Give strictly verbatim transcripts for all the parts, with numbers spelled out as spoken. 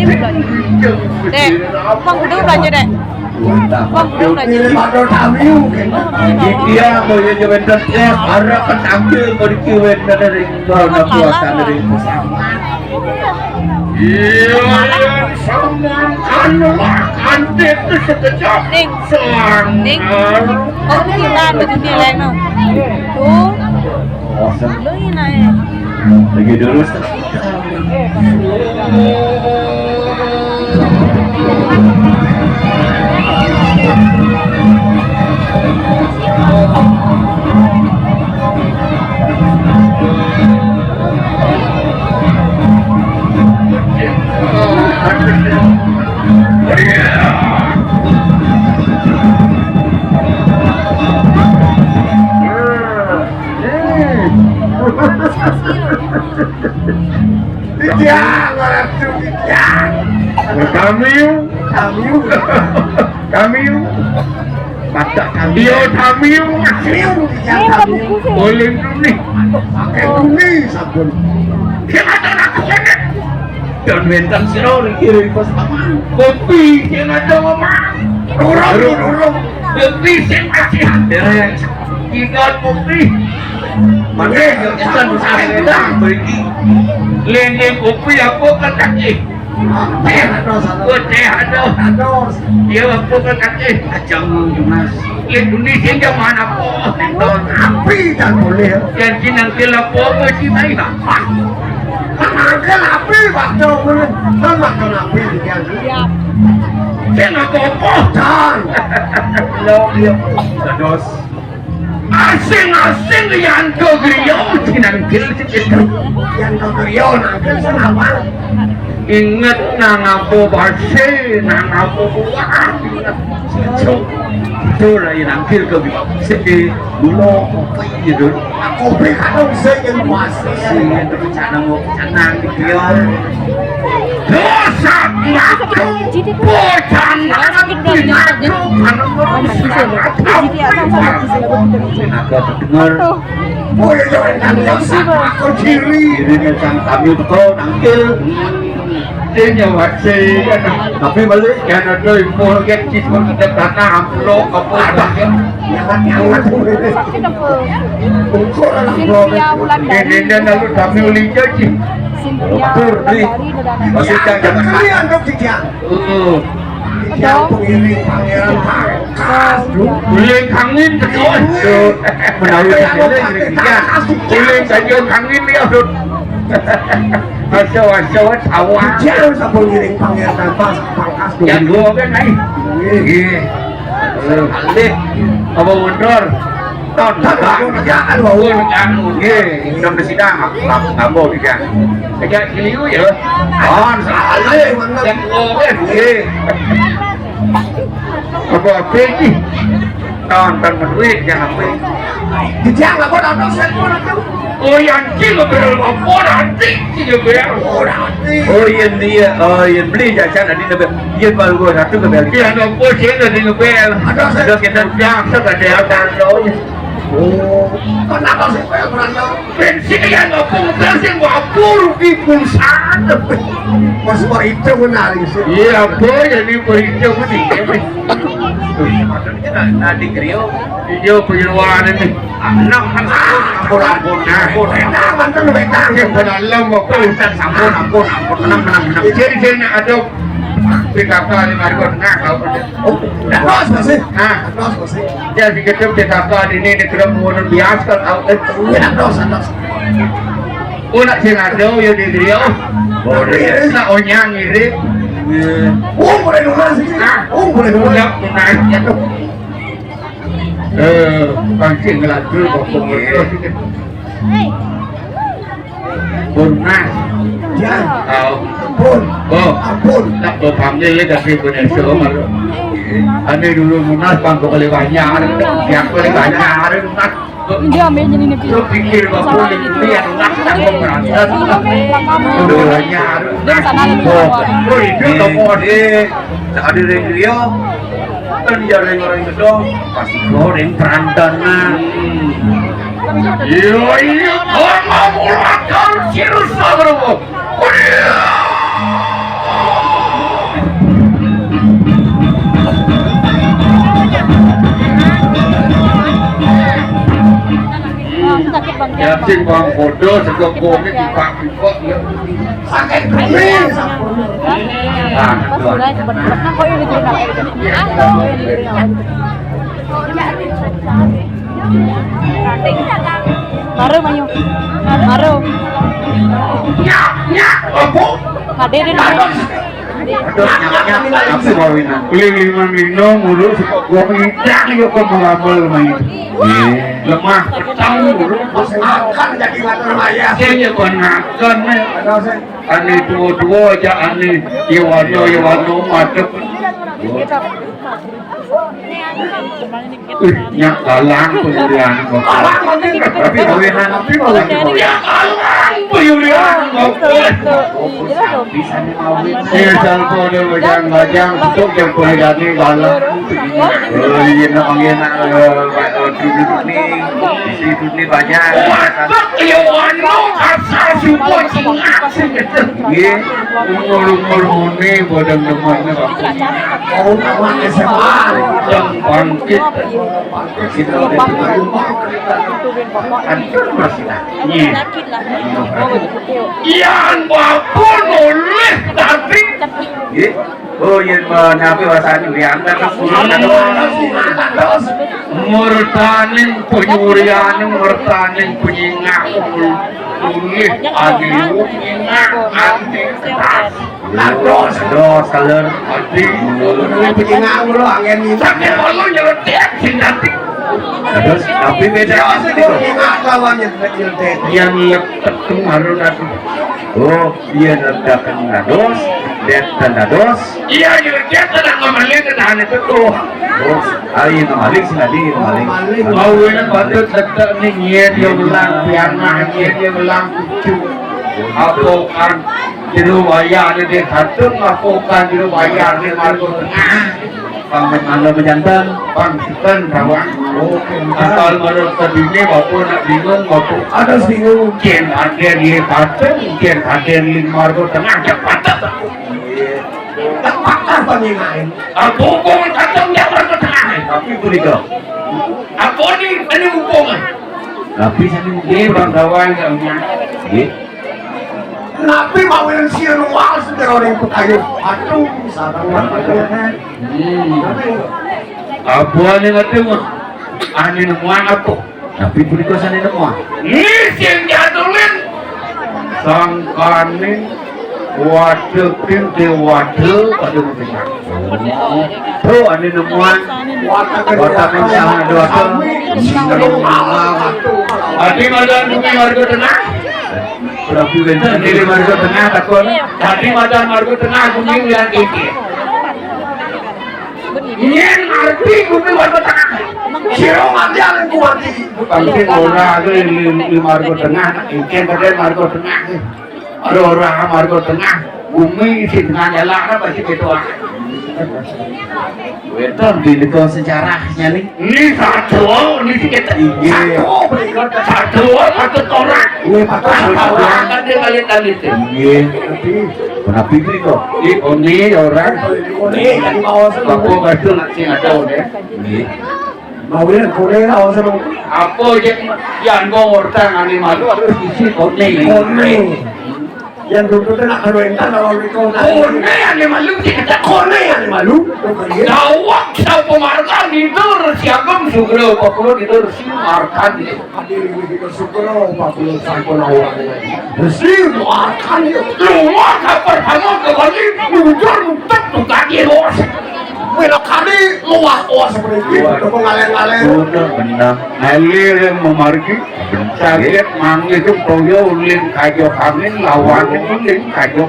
Dek, Bang Kudu belanja, Dek. Bang Kudu belanja. Ini motor kami. Iya, mau ya, ya, wénten, ya, para ketangkil, pergi wénten dari, karena puasa dari pesawat. Iya, iya, sama, anu, lah, kantin itu sekejap. Ding. Selang. Ding. Oh, ini kita ada di nilai, no. Tuh. Awesome. Lu ini naik. Lagi dulu. Iya, orang tuh, iya. Kami, kami, kami. Mata kami. Iya, kami. Kami, iya, kami. Boleh dulu nih. Pakai dulu nih, sabun. Kita ada anak konek. Dan wénten sira niki ring pas paman. Kopi sing ada, Mas. Urung, urung. Kopi sing masih dereng. Ingat kopi. Mangke, ya, pesan usaha mriki. Lene kopi apa kan kaki? Teh ada, sana. Oh, teh ada. Ada. Ya, apa kan kaki? Aja ngomong, Mas. Indonesia zaman apa? Tahun api tak boleh. Janji nangkil apa, apa sih, Pak? Nangkil api, Pak, jauh boleh. Kan makan api, dia. Iya. Saya nggak apa-apa. Jangan. Lo, dia. Terus. Asing-asing yang ke griya, nangkil. Yang ke griya, nangkil, kenapa? Inget nang apa base, nang apa buah. Inget. Itu, itu lah yang nangkil ke sini dulu kopi gitu. Kopi kadang saya yang pas. Sini itu canang, canang gitu ya. Dosa ngaku, bocah ngaku, ngaku, ngaku. Aku dengar. Oh, iya, iya, iya, iya. Aku diri. Diri nih, sang kami teko nangkil. Sing ya, Mas, sing. Tapi balik, ya, ada info, kan, siswa kita tanah, amplop, apa, ada, kan? Jangan, jangan. Ukur anak Cynthia Wulandari. Ini, dan lalu kami ulinya, Ci. Cynthia Wulandari, Wulandari. Masih jangan. Jangan kalian, dong, Ci, jangan. Heeh. Yang pengiring Pangeran Tangkas, Dut. Uling kangin, betul. Dut. Menawi kangin, ya. Uling saja kangin, ya, Dut. Asa-asa, sawah. Jangan sampai ngiring Pangeran Tangkas, Tangkas, Dut. Yang dua kan, ai. Iya. Iya. Alih. Apa mundur? Ton, Bang. Jangan, Bang. Pun kan, nggih, belum disidang, aku ngambung iki. Iki keliru ya. Ton, salah, bener. Yang, oh, eh, nggih. Apa, apa iki? Ton, ton, menulis, jangan apa. Dijang, apa, ton, ton, saya pun, aduh. Oh, yang iki lho, Bel, apa nanti iki lho, Bel? Oh, nanti. Oh, iya, iya. Oh, iya, beli jajan tadi, Bel. Iya, Bel, gua satu ke Bel. Iya, ada apa sih tadi, Bel? Ada, saya. Terus kita udah, kita ada apa, oh, iya. Oh. Kenapa sih, Bel, berantem? Bensin yang ngepung, Bel, sing ngapur di pulsa. Mas Marito menarik sih. Iya, apa jadi Marito ini? Iya, Bel. Maksudnya, nah, nah, di Griyo. Iya, penyuluhan ini. Enam kan, ampun, ampun, ampun. Nah, mantan lebih tahu. Ya, pada lem, apa? Sampun, ampun, ampun, ampun. Tenang, tenang, tenang. Jadi, jadi, nah, ada P K K di Margo Tengah, tahu kan? Oh, dah los, Mas, eh? Nah. Dah los, Mas, eh? Ya, di gedung P K K ini, di gedung menurun biasa, tahu kan? Iya, dah los, dah los. Oh, nak sing ada, ya, di Griyo. Boleh. Nak onyang, ngirit. Iya. Oh, boleh dulu, sih. Nah. Oh, boleh dulu. Ya, benar. Ya. Eh, pancing ngelantur kok pengerti. Pun, Mas. Ya. Tahu. Pun. Oh. Ampun. Tak mau panggil lagi dari Indonesia, malu. Ane dulu Munas, pangko kali banyak. Yang kali banyak, Mas. Iya, main jadi ini. Lu pikir kok boleh lihat, Mas, tak mau berangkat. Dulunya harus. Dia sana lagi. Oh, itu tokoh deh. Ada yang dia. Kan jarang orang gedong, pasti goreng perantanan. Iya, iya, kalau mau mulakan sirus, bro. Iya. Ya, sing bang foto, sego komi, tipak-tipak, ya. Sakit krimis. Nah, tuh. Maro, mayu. Maro. Nyak, nyak, apa? Kadé deh. Aduh, nyak, nyak, aku bawain. Beli lima minum, mulu, suka gua ngidak, yuk, kok melabel, main. Lemah, petang, mulu. Akan jadi ngatur maya. Saya nyekonakan, ya. Ane tuwa-tuwa aja, ane yewano-yewano madep. Wih, nyak galang puyulian. Galang mending, tapi gawenan, tapi mau gawenan. Ya, galang puyulian. Bisa nih, mau. Ini salpo ada bajang-bajang, tutup yang boleh jadi galang. Oh, iya, nak, iya, nak, eh, eh, duduk ni. Isi dunia banyak. Waduh, ya, anu, asal subuh cingak sih, gitu. Nggih, umur-umur muni, bodong demen, Pak. Oh, tamat S M A. Yang bangkit. Kita udah di rumah. Hancur masih. Nggih. Iya, Bapak nulis tadi. Nggih. Oh, yen menawi wasane Urian, dados murtaning penyurianing, murtaning penyingak, ulih adilu nyingak ati ketas. Dados, dados, kaler. Ati, ulih penyingak kula anggen niku. Sakit kula nyeletik sing dadi. Dados, tapi beda. Ya, sing nyingak lawan nyeletik. Yang letek kemarin aku. Oh, iya, ledakan dados, ledakan dados. Iya, iya, dia sedang kembali ke tanah itu tuh. Oh, ayo, kembali sih tadi, kembali. Mau ini patut letak nih, iya, dia belang piana, iya, dia belang kucu. Apa kan? Jero wayah ada di satu, apa kan jero wayah ada di margo tengah. Pamit mangga bejantan, pang seken rawang. Asal menurut kedine, bapak nak bingung, bapak ada bingung. Jen ada di satu, jen ada di margo tengah, cepat tak. Tepat apa nih, Nai? Aku hukum satu, dia margo tengah. Tapi punika. Aku ini, ini hukum. Tapi sami nggih, Bang Gawang, nggih. Nggih. Napi mawin sira nuwal sedera ring pekayu? Aduh, sareng. Hmm. Abuane ngerti, Mas? Ane nemuan apa? Tapi punika sane nemuan. Nggih, sing jadulin. Sangkane wadeking dewade pada mutikan. Tuh, ane nemuan. Watak yang salah dewasa. Adi madan bumi margo tengah. Berarti wenten di margo tengah takon. Adi madan margo tengah bumi yang tinggi. Yen ngerti bumi margo tengah. Sira mati alim kuwati. Pangke ora ke di margo tengah, engken kate margo tengah. Ora, ora margo tengah, bumi sing tengah elak apa sih gitu ah. Wenten di nika sejarahnya nih. Ini satu, ini sedikit. Iya. Satu, berikut satu, patut orang. Iya, patut orang. Orang kan dia kali-kali itu. Iya, tapi kenapa itu kok? Di koni orang. Koni, tadi mau apa? Apa kadung nak sing ada udah. Iya. Mawin kone ra wonten. Apa yen yang ngortang ane malu harus isi kone. Kone. Yang dulu nak karo entan lawan mereka. Kone ane malu sih kita kone ane malu. Dawak sapa marga ngidur siagam sugro apa kula ngidur si markan. Hadir di sugro apa kula sampun awal. Resi markan. Luar kabar sama kembali muncul mutek tukang los. Wela kali luwah os mriki, padha ngalen-ngalen. Bener, bener. Ngalir yang memargi, saged manggih toya uling kaja kangin, lawaning uling kaja.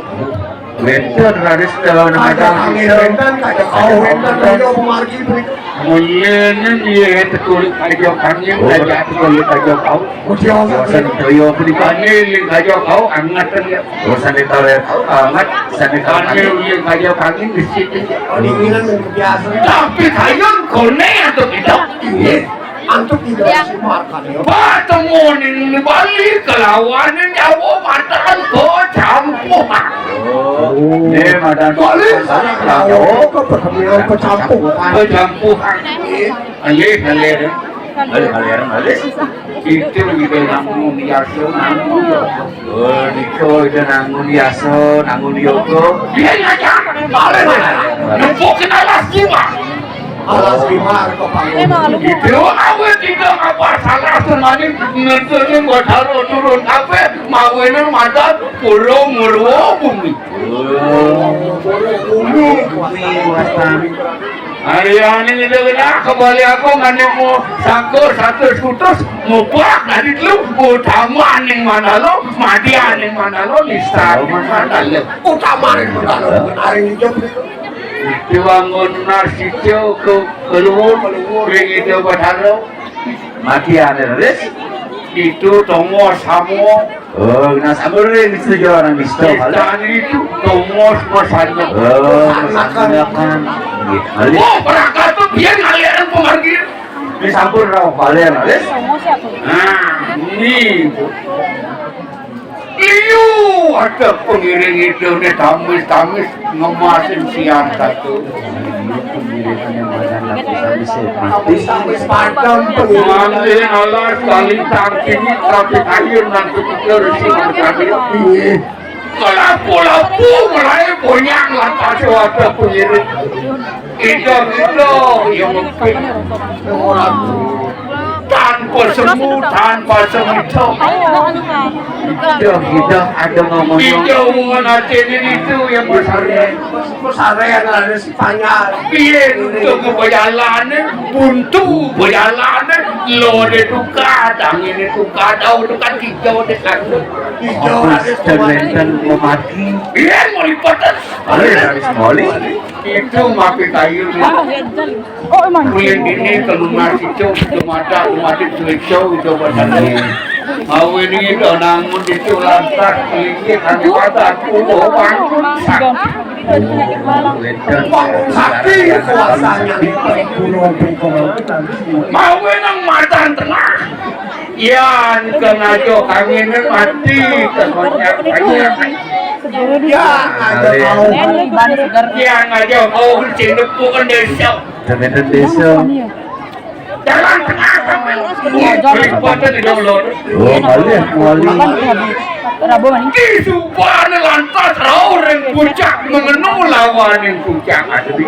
Wenten raris dalam kaja kangin wenten, kaja kau wenten, toya memargi mriki. Mulene ye tekulik kaja kangin, kaja tekulik kaja kau. Mugi wonten. Dosen toya punika. Ane uling kaja kau anget ya. Dosen toya kau anget, dosen toya kangin. Ane uling kaja kangin di situ. Dinginan dan kebiasaan. Tapi kayun kone antuk kita. Iya. Antuk tidak semua kan ya. Pertemuan ini balik kelawan Jawa matakan kecampuhan. Oh. Ini madan balik sana Jawa ke pertemuan kecampuhan. Kecampuhan. Alih, alih. Alis, alis, alis. Itu ida nangun yasa, nangun yoga. Oh, nika ida nangun yasa, nangun yoga. Dia ngajak, balik. Nempukin alas jiwa. Alas jiwa, kok bangun. Itu awet ida ngapa salah semaning, nenteni Batara turun kabeh, mawene madan, pulo murwa bumi. Oh, bumi, wastan. Ari ane ngene kena kembali aku ngene mau sangkur satu skutus mubah tadi lu utama ning mana lo, mati ning mana lo, lista ning mana lo. Utama ning mana lo, ari hidup. Diwangun nasi ke keluar, ring itu Batara. Mati ane, Ris. Itu tomo samo. Oh, nah, sabar, Ris, itu juara misto. Istana itu tomo masanya. Oh, masanya kan. Nggih. Alih. Oh, perangkat tuh dia ngaliran pemargi. Ini sampun rauh kalian, Ris. Nah, ini. Liu ada pengiring idone tamis-tamis ngemasin siang satu. Tamis-tamis padam pengiring. Mandi alas kali tangkini tapi kayu nanti pikir si merkati. Kelapu-lapu mulai bonyang lantas ada pengiring. Ida-ida yang mungkin. Tanpa semu, tanpa semito. Ida-ida ada ngomong. Ida hubungan hati ini itu yang besarnya. Besarnya yang ada si panjang. Piye untuk berjalan, buntu berjalan, lo ada tukar, angin itu kadau tukar hijau di sana. Hijau ada dan lenten memaki. Iya, mau lipatan. Ayo, dari semoli. Itu mapi kayu. Oh, emang. Kulit ini keluar situ, itu mata, itu mati, itu hijau, itu badan. Mau ini udah nangun itu lantas, ini kan mata, aku doang. Sakti kuasanya. Mau nang matan tengah. Yan kena jo angin mati, kena nyak banyak. Ya, ada kau. Yang aja kau cindepukan desa. Temen desa. Jalan tengah sampai. Kelipatan di dalam. Oh, malih, malih. Di subane lantas raur ring puncak mengenu lawaning puncak adi.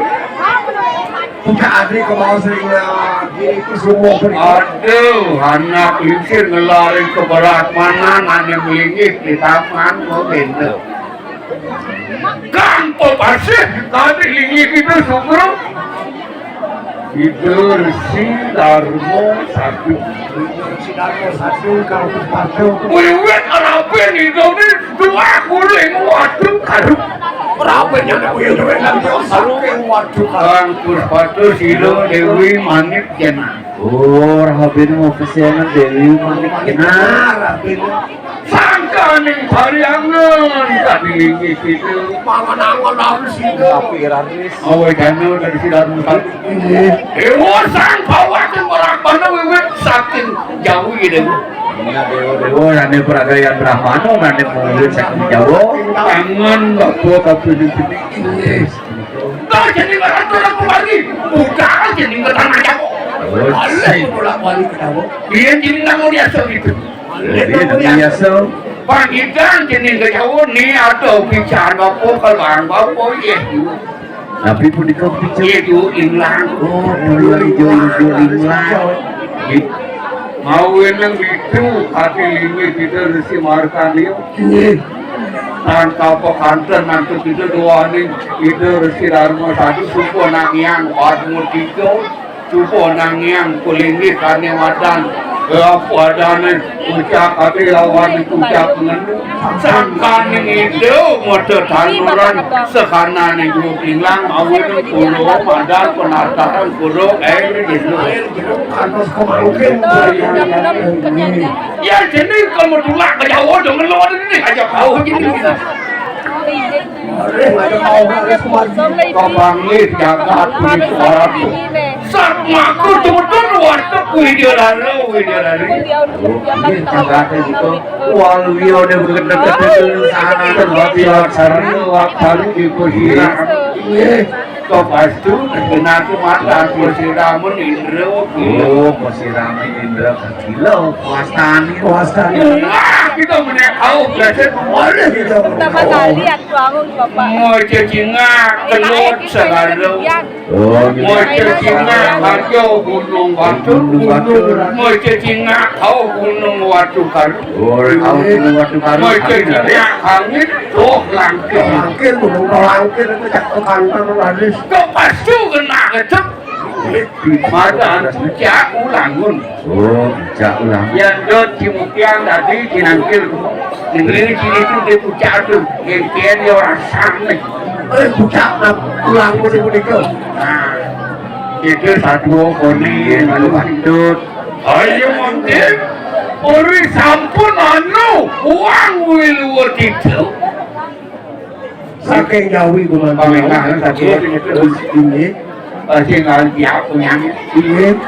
Puncak adi kemau sering, eh, gini ku semua beri. Aduh, anak lingsir ngelarin keberatmanan ane melinggih di taman, oh, benda. Kang pepasih, tadi linggih kita sugro. Ida Resi Darma Sadu. Resi Darma Sadu, Kang Puspato. Wiwit raben Ida ni dua kuling wadu karu. Raben yang wiwit kan saking wadu karu. Kang Puspato sira Dewi Manik Jena. Oh, raben mau kesiangan Dewi Manik Jena. Raben. Sangkaning pariangan kadilingi sida. Mangan-angan harus sida. Tapi iraris. Awe dana dari sida mutal. Dewa sang bawa sing ora kono wiwit saking Jawi, Dewa. Nah, dewa-dewa nane peragayan Brahmana nane wiwit saking Jawa. Tangan bapak tapi di sini. Kau jadi orang tua aku lagi. Bukan jadi tanah Jawa. Oh, sing. Aku lagi ke Jawa. Dia jadi tangan dia itu. Jadi, biasa. Panggilan jeneng Jawa ni ada bicara apa, keluar apa, ya. Tapi punika bicara. Itu ilang. Oh, ilang, ijo, ijo, ilang. Mau eneng itu, hati ini kita Resi Markandeya. Nggih. Tanpa pekanten, nanti kita doaning Ida Resi Darma Sadu, sumpah nangiang, Padma Tiga. Cuba nangiang kulinggih kane wadan. Ya, padane ucap ati lawan ucap ngenu. Sangkaning ida mada tanuran sekanane guru pilang awin kulo madal penataran kulo air jeruk. Kantos kemalukin. Ya, jeneng kamu tulak ke Jawa dong, ngelo ini aja kau gini. Kepanggih jagat punika waratu. Satmaku tumetun warteg Widyadara, Widyadari. Nggih, jagat punika. Waluya dene gedhe-gedhe sangaten wati laksana, waktari dipun sirah. Nggih. Kapastu, kenal ku mata, pasiraman Indra. Oh, pasiraman Indra. Gila, wastani. Wastani. Wah, kita menek au, biasa kemarin kita. Pertama kali aku bangun, Bapak. Mau cacingak, kelut, segala. Oh, mau cacingak, aja gunung batu. Gunung batu. Mau cacingak, au gunung batu kan. Oh, au gunung batu kan. Mau cacingak, angin, oh, langkir. Langkir, gunung langkir itu cak tekan laris. Kapastu kena kecek. Madan pucak ulangun. Oh, pucak ulangun. Yang dot cimukiang tadi cinangkil. Ini sini tuh di pucak tuh. Yang kian ya orang sana. Eh, pucak ulangun itu nih. Nah, itu satu koni lalu lanjut. Ayo mungkin. Uri sampun anu uang wilu itu. Saking Jawi, Gumanti. Pamengkah, satu itu. Inggih. Pasti ngalih aku yang. Inggih.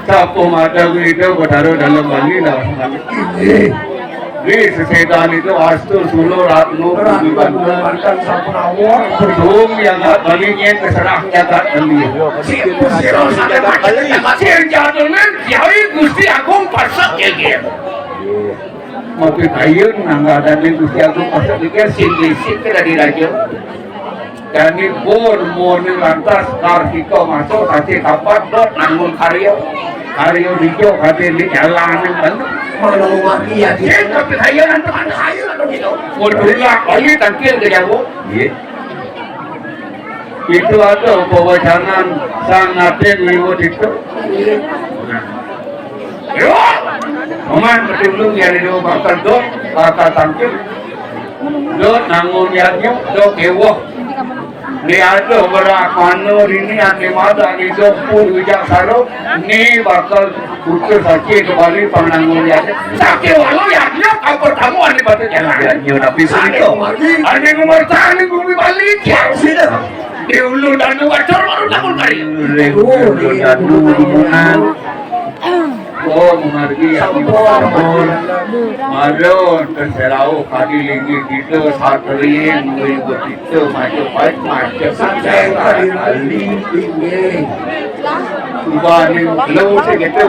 Sapo mata itu, Betara dalam Bali lah. Inggih. Di sesedan itu astu sulu ratno. Ratno, bukan. Bukan sampun awor. Dong yang nggak Bali, yang keserah jagat Bali. Si Kusiro sampai mati, sing jatuhin, Jawi Gusti Agung pasak ya, gitu. Mau pikayun, nangga dadi Gusti Agung, maksud pikir sing lisik ke dadi raja. Dadi bor, bor ni lantas, kartika masuk, kasih kapat, dot, nangun karya. Karya dijo, kasih di jalan, kan? Mana mau mati ya, dia? Sing tapi kaya, nanti ada kaya, atau gitu. Mau dulu, kali tangkil ke jauh. Iya. Itu ada pewacanan sang Aden liwat itu. Yo, paman, betul ya, itu bakal dot, bakal tangkil. Dot, nangun yadnya, dot, ewoh. Ni ada berak mana ini, ane mada ni dot pun ujak sarok, ni bakal putus hati kembali panangun yadnya. Sakit walau yadnya, apa tamu ane patut jalan. Yadnya, tapi sini kok. Ane nomor tani bumi balik, ya, sini. Di ulu danu bacor baru takut kali. Ulu danu dumungan. Oh, mengerti ya. Sampun. Malu terserau kadi linggi kita saterin, kita macam baik macam. Sampai kali ini. Ubah ni, lu sih gitu.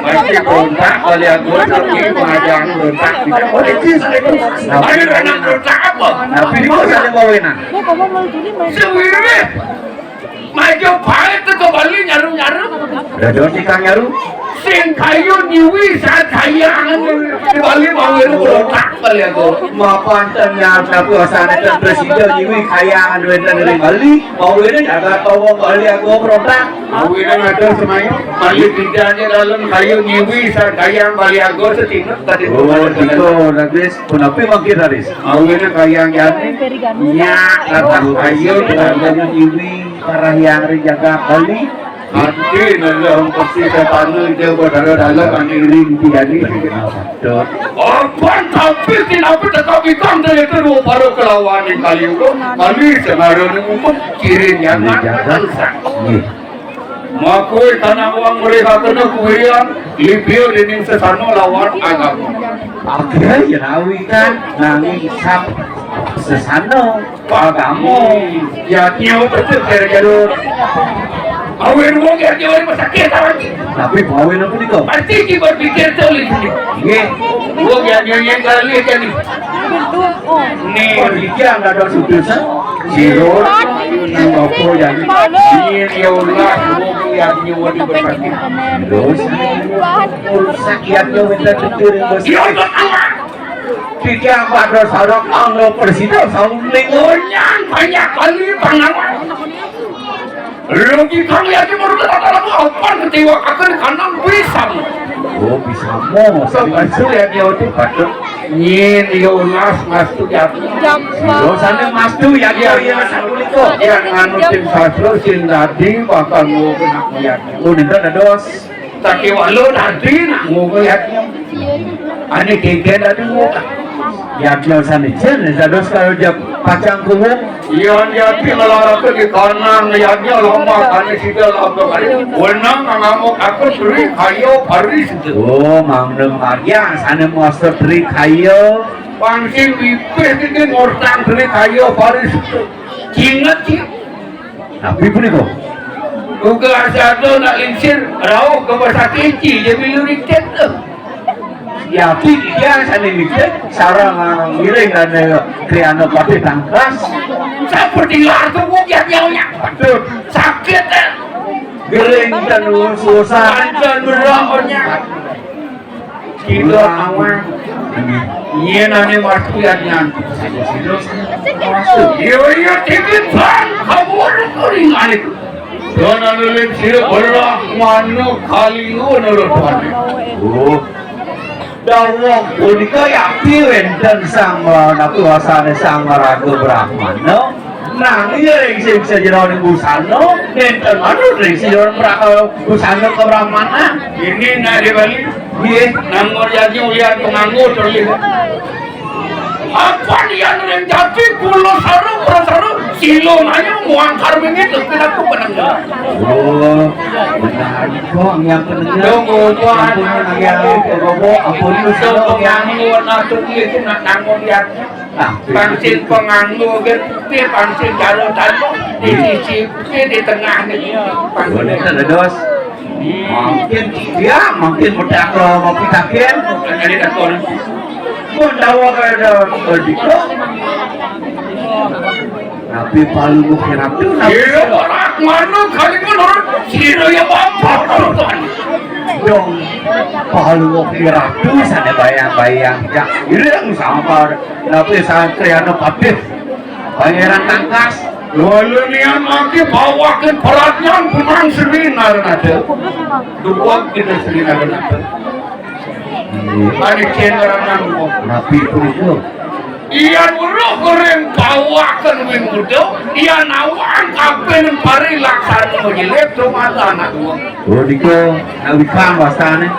Masih berontak, balik aku, tapi pengajaran berontak. Oh, itu saya. Ada anak berontak apa? Tapi di mana ada bawa enak? Sewirih. Maju pahit tu kembali nyaru-nyaru. Dados ikang nyaru. Sing kayu nyiwi saat kayangan di Bali mau itu berontak balik aku. Mapan ternyata kuasana dan presiden nyiwi kayangan wenten dari Bali. Mau ini jaga tolong balik aku berontak. Mau ini ada semuanya. Balik tidak aja dalam kayu nyiwi saat kayang balik aku setingkat tadi. Oh, betul, Radis. Kenapa makin Radis? Mau ini kayang jadi. Nya, kata kayu, kita ada nyiwi. Para yang ri jaga Bali. Nanti nang pasti setan dia berdarah dalam, ane ring tiga ni. Betul. Apan tapi tidak teka bikang dari itu dua para kelawan yang kali itu. Kali sekarang ni mumpung kirin yang nak. Iya. Makui tanah uang mereka kena kuirian, libio dening sesano lawan agama. Oke, ya nawi kan, nanging sap sesano. Pagamu, ya, nyo betul kira-kira. Awin wong ya, nyo rumah sakit, kawan. Tapi pawin apa nih, kok? Pasti ki berpikir tuh, Lin. Nggih. Wong ya, nyo yang kali kan. Ni, dia nggak ada sudut, ha? Siro, nang apa ya, ni? Ni, ya Allah, wong ya, nyo di berpikir. Terus, sakit ya, minta cukur, bos. Ya, Allah. Titiang pada sarok anggo presida sauling. Onyang banyak kali pangawan. Lagi kang yati murka apa ketiwa akan kanan pisang. Oh, bisa mo. So, kasu ya dia tu patut. Nyin yo mas mas tu ya. Dosane mas tu ya dia ya satu liko. Yang anu tim sasro sing dadi bakal mau kena ya. Oh, ninda dados. Tapi walau tadi nak ngomong ya. Ane kengken tadi ngomong. Ya dia sana jen, dados kalau dia pacang kuwung. Iya, dia pi ngelarake di kanan, ya dia lama kali sida lama kali. Wenang ngamuk aku seri kayo paris itu. Oh, mangdem karya, sana master seri kayo. Pangsing bibih iki ngortang seri kayo paris itu. Ingat sih. Napi punika? Uga asada nak lingsir rauh ka Pasar Keci, ja milu riktet tuh. Yati dia sané riktet, sareng ngiring dané kriana patih tangkas. Saperti lartu kukiat nyaunya. Betul. Sakit, eh. Gering dan usus-usan. Ancan beraknya. Kita awang. Iya, nane waktu ya, nyan. Iya, iya, tipitan. Kamu ada kuring alik. Dana leleng sira berah manu kaliu nurut wane. Oh. Dawuh punika yakti wénten sang, eh, napi wasané sang maraga Brahmana. Nanging ring sing sajeroning busana, nénten manut ring sajeroning pra-, eh, busana kebrahmanan. Ini nak di Bali. Nggih. Nang mriyadi ulian panganggo terlihat. Apan yan ring jati kula sareng prasareng sila mayu muangkar mingit, tidak ku penenggal. Oh, benar. Kok yang penenggal? Dong, oh, Tuhan. Ampun, yang bobo, ampun, Dong, Tuhan. Yang atur itu nak tanggung ya. Nah, pangsin panganggo, kan, pangsin jaro tanu, di sisi, di tengah, nih. Boleh, ada dos. Mungkin dia, mungkin udah kalau mau pitakin. Jadi takon. Mun dawuh kada berdiko. Napi Palungguh Ratu, napi iya, orang mana kali menurut sira ya bapak, Tuhan. Dong, Palungguh Ratu sana bayang-bayang. Ya, ini yang sabar. Napi santri anu patih. Pangeran Tangkas. Lalu nian mangke bawaken peratnyan pemang seri narenade. Duwag kita seri narenade. Ane cenderangan duwag. Napi punika? Iya weruh goreng bawaken wing muda, iya nawang kapen pari laksana menyelip tumata anak duwag. Punika nawikan wastane.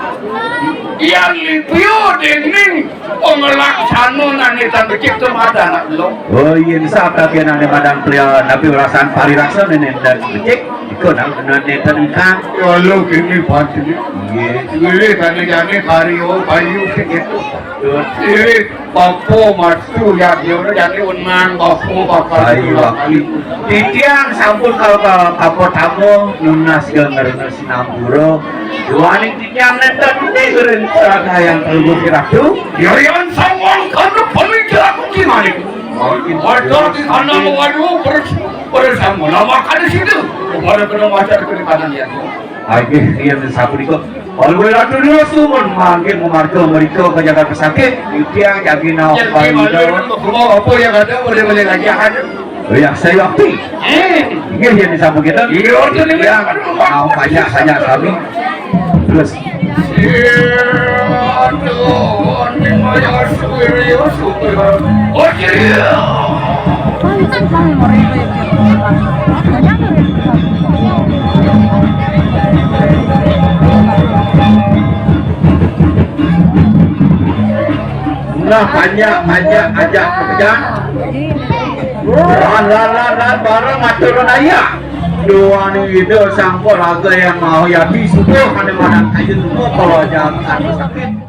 Iya lipio dening pangelaksana nang netan becik tumata anak delok. Oh, yen sabda kenane madang pria napi ulasan pariraksa nenen dan becik, iku nang nenen dan ikan. Kalau kini pasti. Nggih. Nggih, kane jane kario bayu segitu. Nggih, bapa mastu ya, dia jane wenang bapa bakal. Bayu waktu. Titiang sampun kalau ke kapotamo nunas genger sinampura. Duaning titiang nenten ning ragayang Palungguh Ratu. Yayan sawang kana pemikiran kuci manik. Wajar di sana mengadu bersama nama kada situ. Kepada kena wajar kena kanan ya. Agih, iya, sapunika. Palungguh Ratu dina sumun mangkin memarga mereka ke jagat pesakit. Titiang jagi nawa. Rumah apa yang ada boleh-boleh lagi ada. Oh ya, saya waktu. Eh. Nggih, yen disambung kita. Iya, itu nih. Ya, mau banyak-banyak kami. Terus. Nah, banyak-banyak ajak kerja. Lan, lan, lan, lan, bareng matur nuwun ayah. Doaning Ida Sang Prabu Hyang Maha Yati suka kane manang kayu temu kalau jangan sakit.